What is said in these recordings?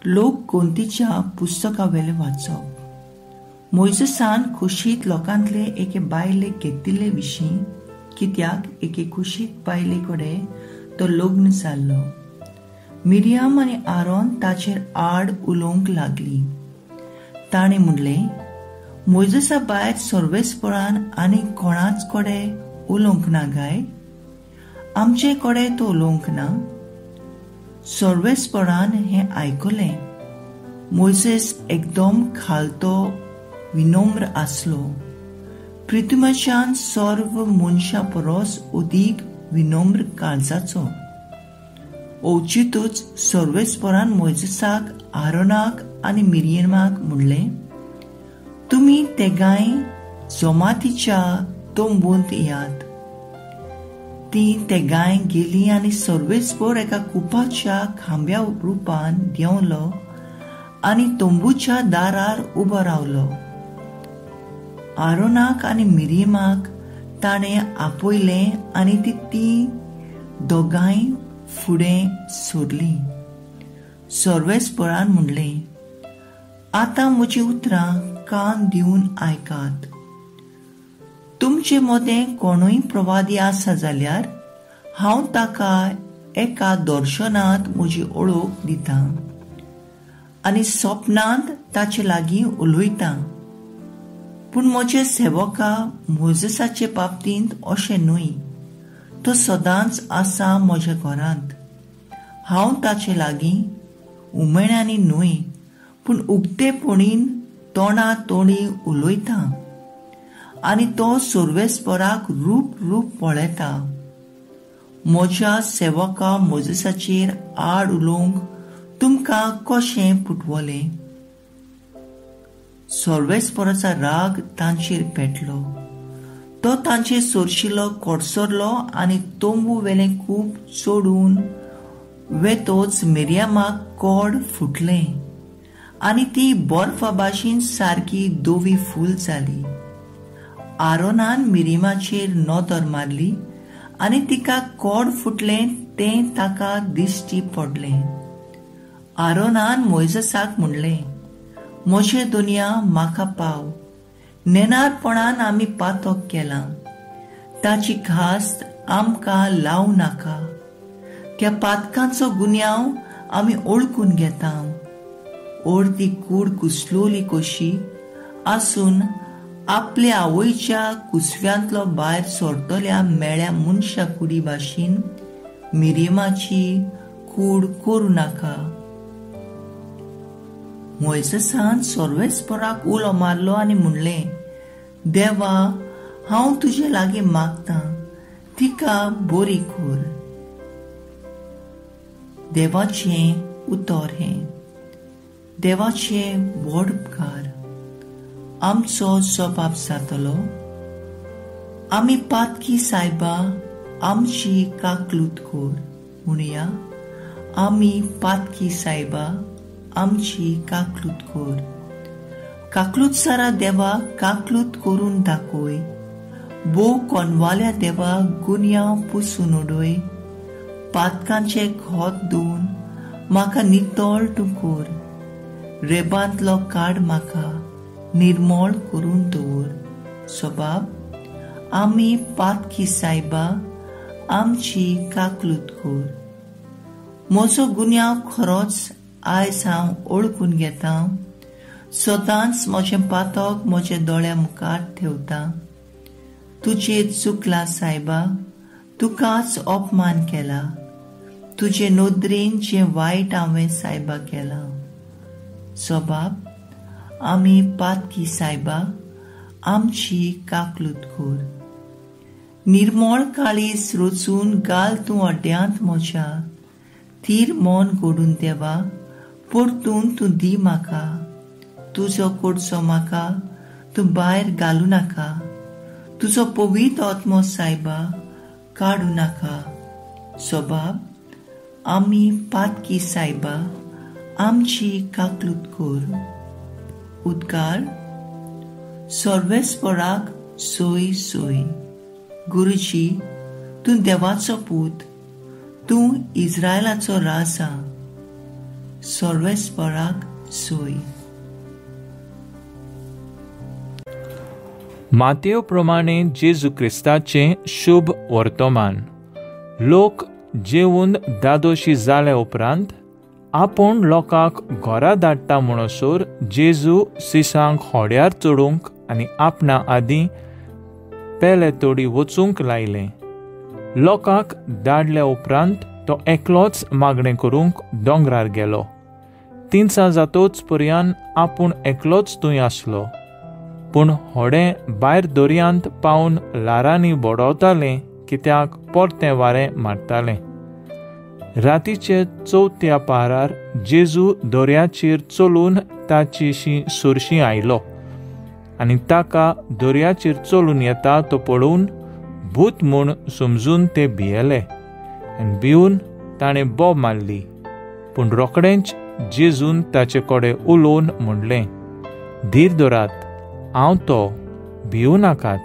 लोक कोंतीच्या पुस्तकावेले वाचप. मोयजेसान खुशीत लोकांतले एके बायलेक घेतिल्ले विशीं, कित्याक एके खुशीत बायले कडेन तो लग्न जाल्लो. मिरियम आनी आरोन ताचेर आड उलोवंक लागली. ताणें म्हणलें, मोयजेसा भायर सर्वेस्परान आनी कोणाच कडेन उलोवंक ना काय? आमचे कडेन तो उलोवंक ना? सर्वेस्परान हें आयकलें. मोयजेस एकदम खालतो विनम्र आसलो. प्रिथ्वीच्यान सर्व मनशां परस अदीक विनम्र काळजाचो. अवचितूच सर्वेस्परान मोयजेसाक, आरोनाक आनी मिरियमाक म्हणलें, तुमी तेगांय जमातीच्या तंबूंत येयात. ती तेगांय गेली आनी सर्वेस्पर एका कुपाच्या खांब्या रुपान देंवलो आनी तंबूच्या दारार उबो रावलो. आरोनाक आनी मिरियमाक ताणें आपयलें आनी ती दोगांय फुडें सोडली. सर्वेस्परान म्हणलें, आतां म्हजी उतरां कान दिवन आयकात. तुमचे मदें कोणूय प्रवादी आसा जाल्यार हांव ताका एका दर्शनांत म्हजी ओळख दितां आनी सपनांत ताचे लागीं उलयतां. पूण म्हजे सेवका मोयजेसाचे बाबतींत अशें न्हय. तो सदांच आसा म्हज्या घरांत. हांव ताचे लागीं उमेण्यांनी न्हय, पूण उक्तेपणीन तोंडा तोंडी उलयतां आनी तो सर्वेस्पराक रूप रूप पळयता. म्हज्या सेवका मोयजेसाचेर आड उलोवंक तुमकां कशें पुटवलें? सर्वेस्पराचो राग तांचेर पेटलो. तो तांचेर सोरशिलो कोडसरलो आनी तंबू वेलें कूप चोडून वेतोच मिरियमाक कोड फुटलें आनी ती बर्फा भाशेन सारकी धवी फूल जाली. आरोनान मिरियमाचेर नदर मारली आनी तिका कोड फुटलें तें ताका दिश्टी पडलें. आरोनान मोयजेसाक म्हणलें, म्हजे दुनिया म्हाका पाव. नेणारपणान आमी पातक केलां. ताची घास्त आमकां लावं नाका. त्या पातकांचो गुन्यांव आमी ओळखून घेता. अर्दी कूड कुसलोली कशी आसून आपल्या आवयच्या कुसव्यांतलो भायर सरतल्या मेळ्या मनशा कुडी भाशेन मिरियमाची कूड करूं नाका. मोयजेसान सर्वेस्पराक उलो मारलो आनी म्हणलें, देवा, हांव तुजे लागीं मागतां, तिका बरी कर. देवाचें उतर हें. देवाचें व्हड उपकार. आमचो जबाब जातलो. आमी पातकी सायबा, आमची काकलूत कर. म्हणया, आमी पातकी सायबा, आमची काकलूत कर. काकलूत सारा देवा काकलूत करून दाखय. भोव कोनवाल्या देवा गुन्यांव पुसून उडय. पातकांचे खोत धुवन म्हाका नितळ तूं कर. रेबांतलो काड म्हाका निर्मळ करून दवर. सबाब, आमी पातकी सायबा, आमची काकलूत कर. म्हजो गुन्यांव खरोच आयज हांव ओळखून घेतां. सदांच म्हजें पातक म्हज्या दोळ्या मुखार ठेवता. तुजेर चुकला सायबा, तुकाच अपमान केला. तुजे नदरेन जें वायट हांवें सायबा केलां. सबाब, आमी पातकी सायबा, आमची काकलूत कर. निर्मळ काळीज रचून घाल तूं अड्ड्यांत म्हज्या. थीर मन घडून देवा परतून तूं दी म्हाका. तुजो कोडसो म्हाका तूं भायर घालूं नाका. तुजो पवित्र आत्मो सायबा काडूं नाका. सबाब, आमी पातकी सायबा, आमची काकलूत कर. उद्गार सर्वेस्पराक सोय सोय. गुरुजी, तूं देवाचो पूत, तूं इस्रायलाचो राजा. सर्वेस्पराक सोय. मातेव प्रमाणे जेजू क्रिस्ताचें शुभ वर्तमान. लोक जेवन दादोशी जाल्या उपरांत आपूण लोकांक घरा धाडटा म्हणसर जेजू सिसांक होड्यार चडूंक आनी आपणा आदीं पेले तोडी वचूंक लायलें. लोकांक धाडल्या उपरांत तो एकलोच मागणें करूंक दोंगरार गेलो. तिनसां जातोच पर्यान आपूण एकलोच थंय आसलो. पूण होडें भायर दर्यांत पावन ल्हारांनी बडवतालें कित्याक परतें वारें मारतालें. रातीचे चवथ्या पारार जेजू दर्याचेर चलून ताचेशी सरशी आयलो आनी ताका दर्याचेर चलून येता तो पळोवन भूत म्हूण समजून ते भियेले आनी भिवन ताणें बोब मारली. पूण रोखडेंच जेजून ताचे कडेन उलोवन म्हणलें, धीर धरात, हांव तो, भिवू नाकात.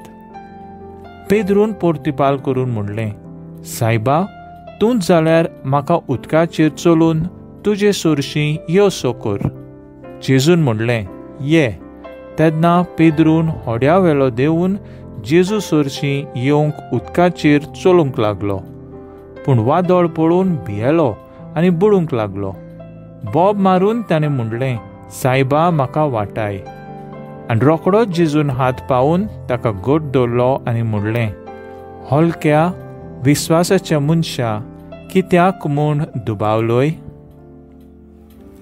पेद्रून पोर्तिपाल करून म्हणलें, सायबा, तूंच जाल्यार म्हाका उदकाचेर चलून तुजे सरशी यो सो कर. जेजून म्हणलें, ये. तेन्ना पेद्रून होड्या वेलो देवून जेजू सरशी येवंक उदकाचेर चलूंक लागलो. पूण वादळ पळोवन भियेलो आनी बुडूंक लागलो. बोब मारून ताणें म्हणलें, सायबा, म्हाका वाटाय. आनी रोखडोच जेजून हात पावून ताका घट दवरलो आनी म्हणलें, हलक्या विस्वासाच्या मनशा, कित्याक म्हूण दुबावलोय?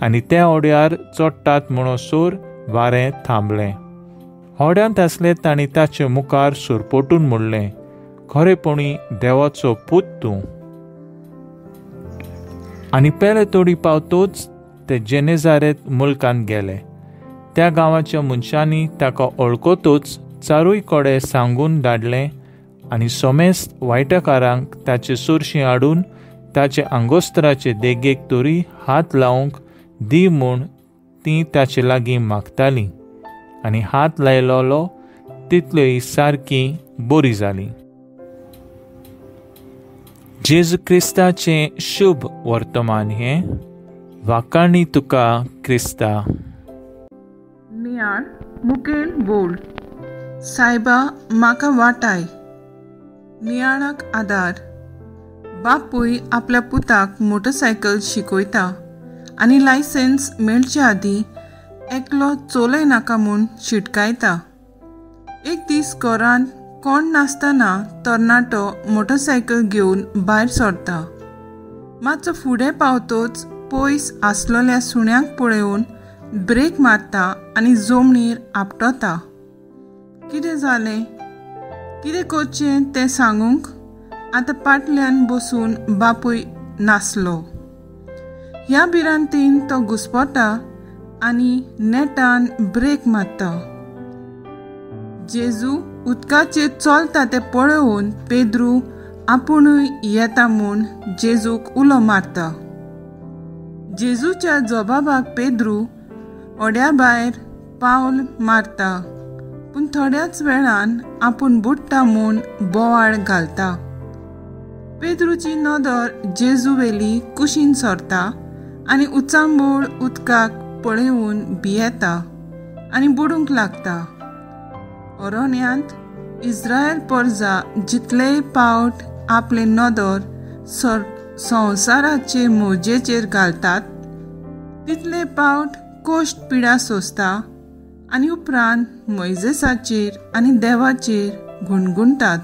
आनी त्या होड्यार चडटात म्हणसर वारें थांबलें. होड्यांत आसले तांणी ताचे मुखार सुरपोटून म्हणलें, खरेपणी देवाचो पूत तूं. आनी पेले तोडी पावतोच ते जेनेजारेत मुल्कांत गेले. त्या गांवाच्या मनशांनी ताका वळखतूच चारूय कडेन सांगून धाडलें आनी सोमेस्त वायटकारांक ताचे सरशी हाडून ताचे आंगोस्त्राचे देगेक तरी हात लावंक दी म्हूण तीं ताचे लागीं मागतालीं. आनी हात लायलोलो तितल्योय सारकी बरी जाली. जेजू क्रिस्ताचें शुभ वर्तमान हें. वाकाणी तुका क्रिस्ता. नियाळ मुखेल बोल. सायबा, म्हाका वाटाय. नियाळाक आदार. बापूय आपल्या पुताक मोटरसायकल शिकयता आनी लायसन्स मेळचे आदीं एकलो चलय नाका म्हूण शिटकायता. एक दीस घरांत कोण नासतना तरणाटो मोटरसायकल घेवन भायर सरता. मातसो फुडें पावतोच पयस आसलेल्या सुण्याक पळोवन ब्रेक मारता आनी जमनीर आपटता. कितें जालें, कितें करचें तें सांगूंक आतां पाटल्यान बसून बापूय नासलो. ह्या भिरांतीन तो घुस्पता आनी नेटान ब्रेक मारता. जेजू उदकाचेर चलता तें पळोवन पेद्रू आपुणूय येता म्हूण जेजूक उलो मारता. जेजूच्या जबाबाक पेद्रू होड्या भायर पावल मारता, पूण थोड्याच वेळान आपूण बुडटा म्हूण बोवाळ घालता. पेद्रूची नदर जेजू वेली कुशीन सरता आनी उचांबळ उदकाक पळोवन भियेता आनी बुडूंक लागता. अरण्यांत इस्रायल परजा जितलेय पावट आपले नदर संवसाराचे मोजेचेर घालतात तितले पावट कोश्ट पिडा सोंसता आनी उपरांत मोयजेसाचेर आनी देवाचेर गुणगुणटात.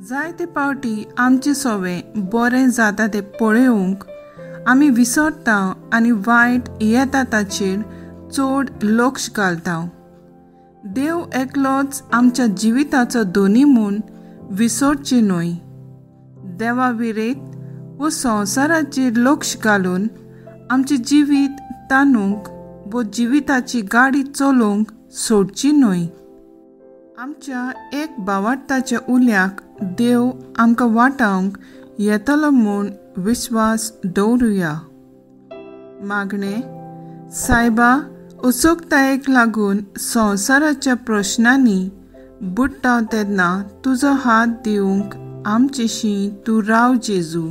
जायते पावटी आमचे सोवे बरें जाता तें पळोवंक आमी विसरता आनी वायट येता ताचेर चड लक्ष घालता. देव एकलोच आमच्या जिविताचो दोनी म्हूण विसरचें न्हय. देवा विरेत वो संवसाराचेर लक्ष घालून आमचें जिवीत ताणूंक वो जिविताची गाडी चलोवंक सोडची न्हय. आमच्या एक बावाडताच्या उल्याक देव आमकां वाटावंक येतलो म्हूण विश्वास दवरुया. मागणें. सायबा, उत्सुकतायेक लागून संवसाराच्या प्रश्नांनी बुडटा तेन्ना तुजो हात दिवंक आमचेशी तूं राव जेजू.